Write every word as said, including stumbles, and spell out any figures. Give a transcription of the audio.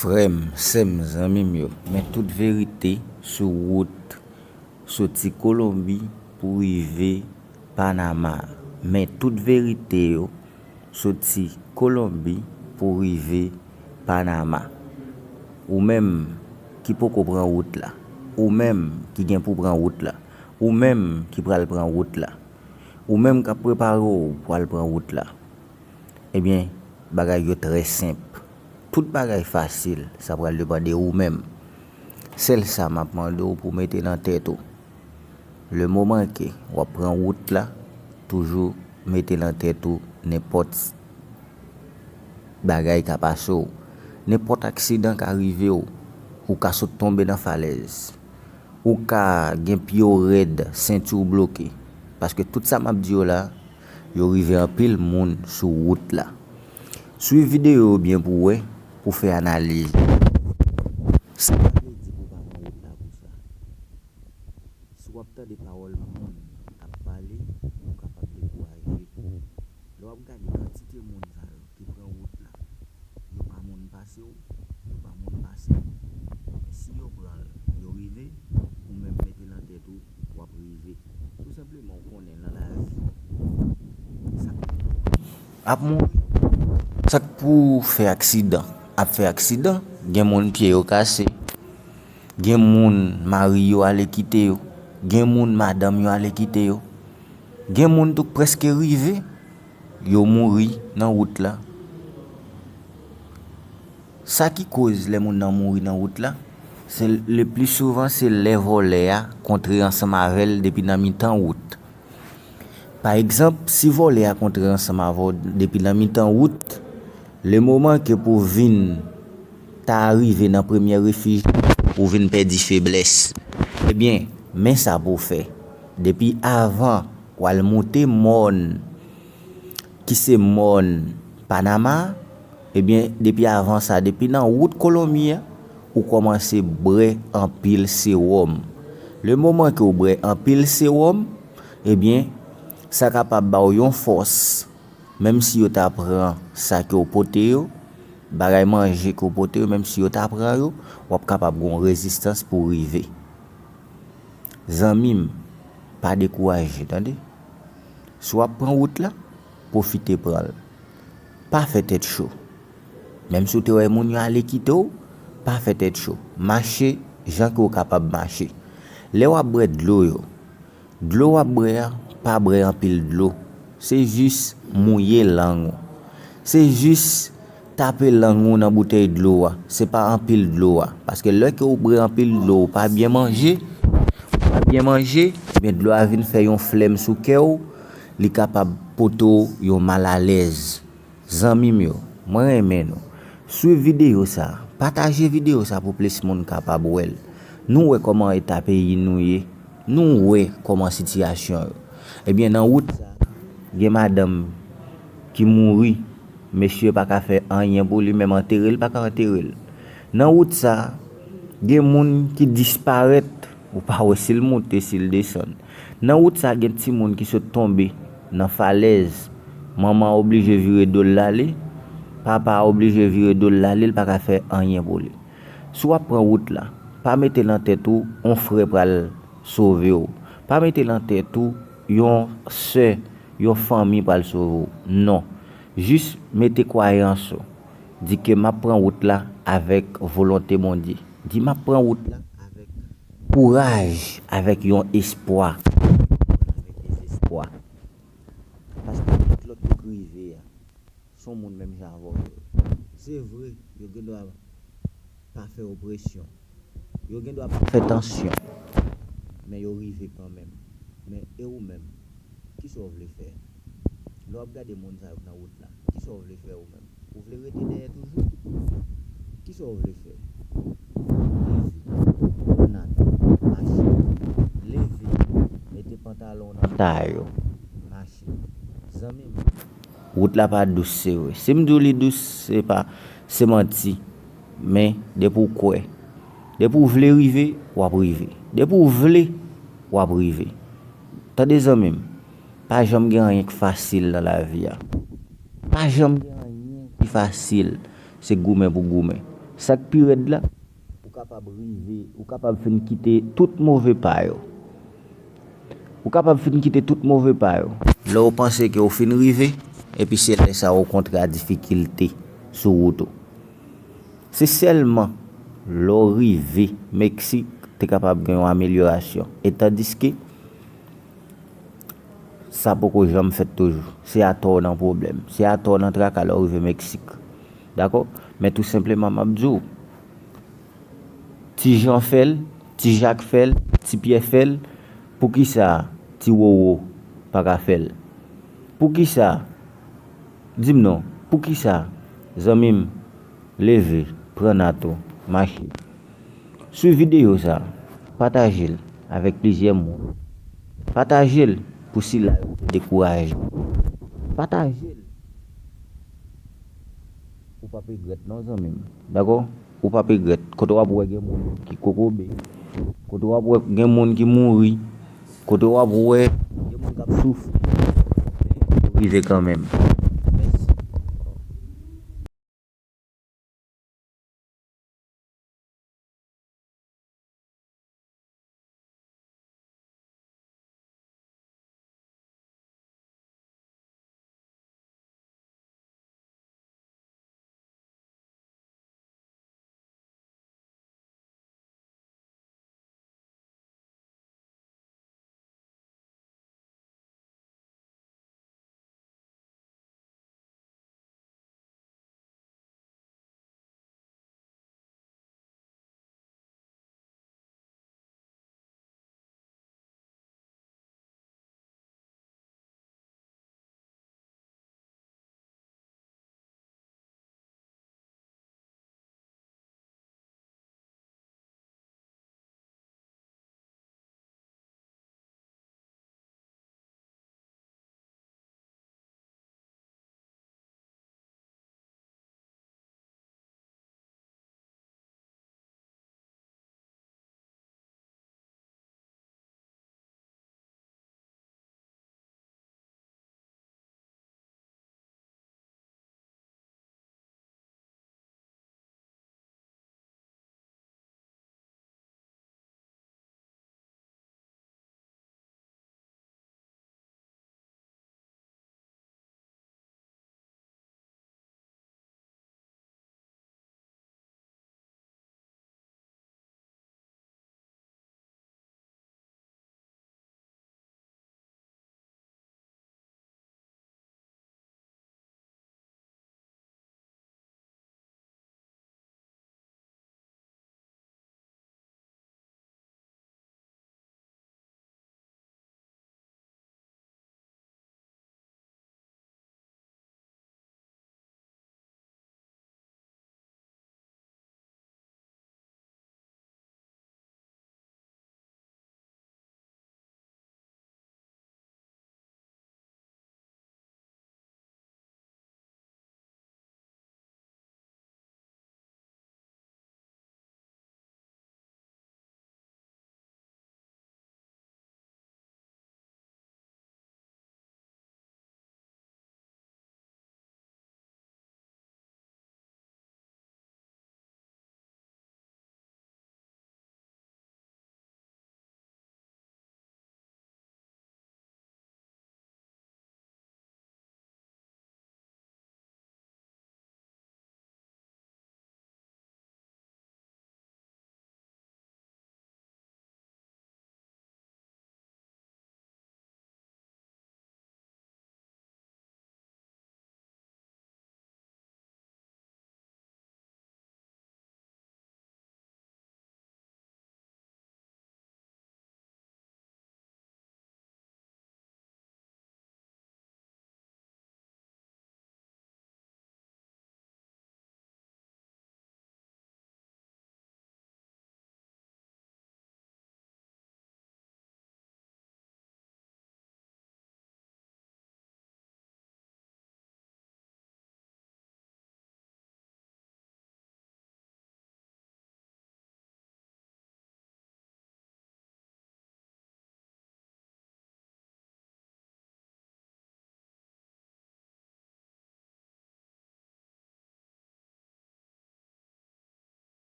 Frè m, sè m, zanmi m yo, men tout verite sou wout soti Kolonbi pou rive Panama. Men tout verite yo soti Kolonbi pou rive Panama. Ou menm ki poko pran wout la, ou menm ki gen pou pran wout la, ou menm ki pral pran wout la, ou menm k ap prepare w pou al pran wout la, ebyen, bagay yo trè senp. Tout bagay fasil, sa pral depann de ou menm. Sèl sa m ap mande w pou w mete nan tèt ou, le moman ke w ap pran wout la, toujou mete nan tèt ou nenpòt bagay ka pase w. Nenpòt aksidan ka rive w. Ou ka sot tonbe nan falèz. Ou ka gen pye w rèd, senti w bloke. Paske tout sa m ap di yo la, yo rive anpil moun sou wout la. Swiv videyo yo byen pou w wè, pou w fè analiz. Sa pa vle di pou w pa pran wout la pou sa. Si w ap tande pawòl moun k ap pale, ou kapab dekouraje. Lè w ap gade kantite moun sa yo ki pran wout la, yo pa moun pase w, yo pa moun pase m. Men si yo pran l, yo rive, ou menm mete nan tèt ou, w ap rive. Tou senpleman, ou konnen nan lavi, sa k ap mouri, sa k pou fè aksidan, ap fè aksidan. Gen moun pye yo kase, gen moun mari yo ale kite yo, gen moun madanm yo ale kite yo, gen moun tou k prèske rive, yo mouri nan wout la. Sa ki koz lè moun nan mouri nan wout la, se le pli souvan se lè vòlè a kontre ansanm avè l depi nan mitan wout. Pa egzanp, si vòlè a kontre ansanm avè w depi nan mitan wout, le moman ke pou vin ta rive nan premye refij, ou vin pèdi feblès. Ebyen, men sa pou w fè. Depi avan w al moute mòn ki se mòn Panama, ebyen, depi avan sa, depi nan wout Kolonbi a, ou kòmanse bwè anpil sewòm. Le moman ke w bwè anpil sewòm, ebyen, sa kapab ba w yon fòs, menm si yo ta pran sa ke w pote yo, bagay manje ke w pote yo, menm si yo ta pran yo, w ap kapab gen yon rezistans pou w rive. Zanmi m, pa dekouraje, tande. Si w ap pran wout la, pwofite pran l. Pa fè tèt cho. Menm si w te wè moun yo ale kite w, pa fè tèt cho. Mache jan ke w kapab mache. Lè w ap bwè dlo yo, dlo w ap bwè a, pa bwè anpil dlo. Se jis mouye lang ou. Se jis tape lang ou nan boutèy dlo a. Se pa anpil dlo a. Paske lè ke w bwè anpil dlo, ou pa byen manje, ou pa byen manje, ebyen dlo a vin fè yon flèm sou kè w, li kapab pote w yon malalèz. Zanmi m yo, mwen renmen nou. Swiv videyo sa, pataje videyo sa pou plis moun kapab wè l. Nou wè kòman eta peyi nou ye, nou wè kòman sitiyasyon yo. Ebyen, nan wout sa, gen madanm ki mouri, mesye pa ka fè anyen pou li, menm antere l pa ka antere l. Nan wout sa, gen moun ki disparèt, ou pa wè si l moute, si l desann. Nan wout sa, gen timoun ki sot tonbe nan falèz, manman an oblije vire do l l ale, papa a oblije vire do l l ale, l pa ka fè anyen pou li. Si w ap pran wout la, pa mete nan tèt ou yon frè pral sove w. Pa mete nan tèt ou yon sè, yon fanmi pral sove w. Non. Jis mete kwayans ou. Di ke m ap pran wout la avèk volonte Bondye. Di m ap pran wout la avèk kouraj, avèk yon espwa. Avèk dezespwa. Paske tout lòt yo k rive a, se yon moun menm jan avè w yo ye. Se vre, yo gen dwa pa fè w presyon. Yo gen dwa pa fè tansyon. Men yo rive kanmenm. Men e ou menm? Kisa w vle fè? Lè w ap gade moun sa yo k nan wout la, kisa w vle fè ou menm? Ou vle rete dèyè toujou? Kisa w vle fè? Leve, pran nat, mache. Leve, mete pantalon w nan taye w, mache. Zanmi m, wout la pa dous, se vre. Si m di w li dous, se pa, se manti. Men, depi w kwè, depi w vle rive, w ap rive. Depi w vle, w ap rive. Tande zanmi m, pa janm gen anyen k fasil nan lavi a. Pa janm gen anyen ki fasil. Se goumen pou goumen. Sa k pi rèd la, ou kapab rive, ou kapab fin kite tout move pa yo. Ou kapab fin kite tout move pa yo. Lè w panse ke w fin rive, epi se lè sa a w kontre a difikilte sou wout ou. Se sèlman lè w rive Meksik, te kapab gen yon amelyorasyon. E tandiske, sa poko janm fèt toujou. Se atò w nan pwoblèm. Se atò w nan traka lè w rive Meksik. Dakò? Men tou senpleman, m ap di w, Ti Jan fè l, Ti Jak fè l, Ti Pyè fè l, poukisa Ti Wowo pa ka fè l? Poukisa? Di m non, poukisa, zanmi m, leve, pran nat ou, mache. Swiv videyo sa, pataje l avèk plizyè moun. Pataje l pou sila yo te dekouraje. Pataje l. Ou p ap regrèt non, zanmi m. Dakò? Ou p ap regrèt. Kote w ap wè gen moun ki kokobe. Kote w ap wè gen moun ki mouri. Kote w ap wè gen moun k ap soufri. Rive kanmenm.